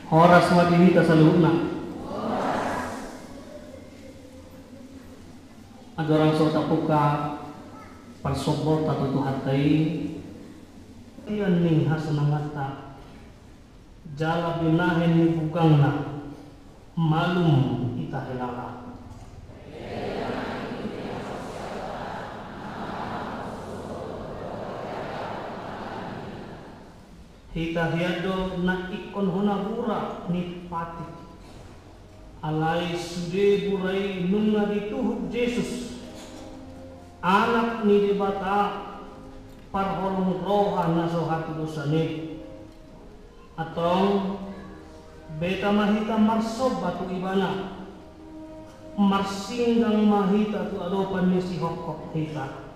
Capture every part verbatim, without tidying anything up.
Horas ma di hita saluhutna. Andorang so tabuka parsombaonta tu Tuhanta i, ian ni hasonanganta jala binahen ni bugangna, malum hita helala. Hita hian do na ingkon hona bura ni patik. Alai sude bura i nunga dituhuk Jesus, Anak ni Debata, parholong roha na so hatudosan i. Antong, beta ma hita marsomba tu Ibana, marsinggang ma hita tu adopan ni sihophop hita.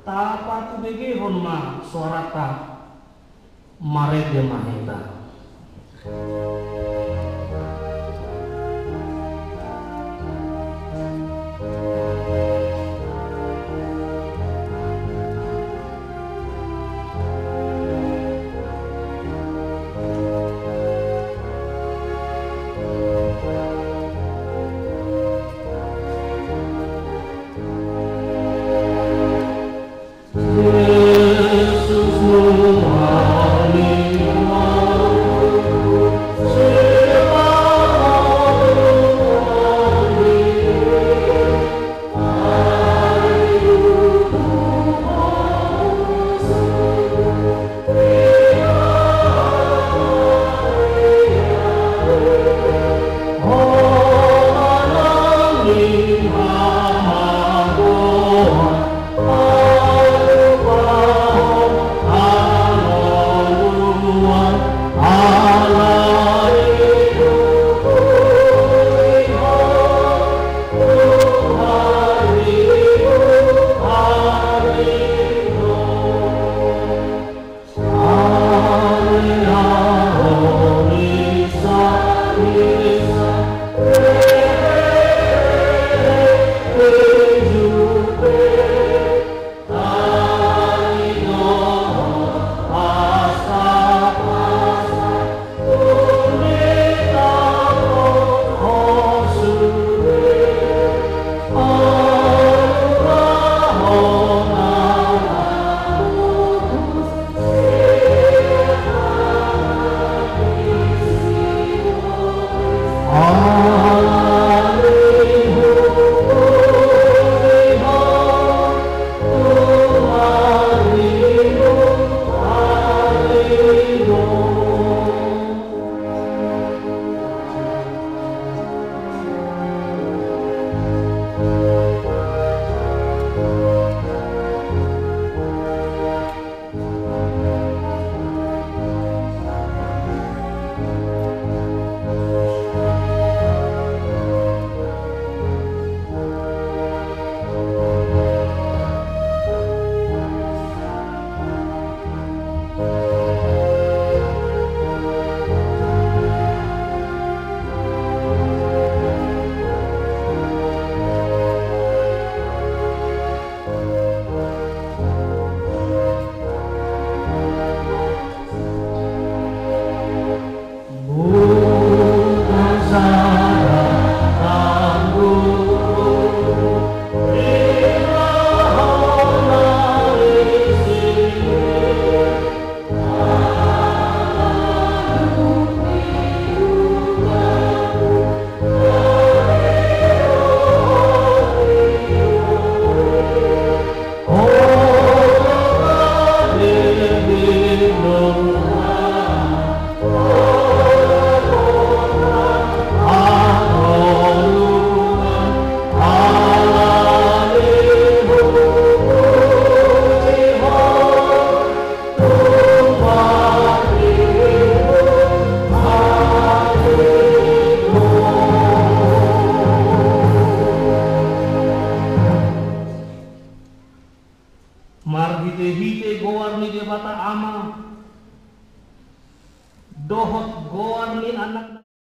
Tapatubegehon ma soaranta, marende ma hita. Marhitehite goar ni Debata Ama, dohot goar ni Anak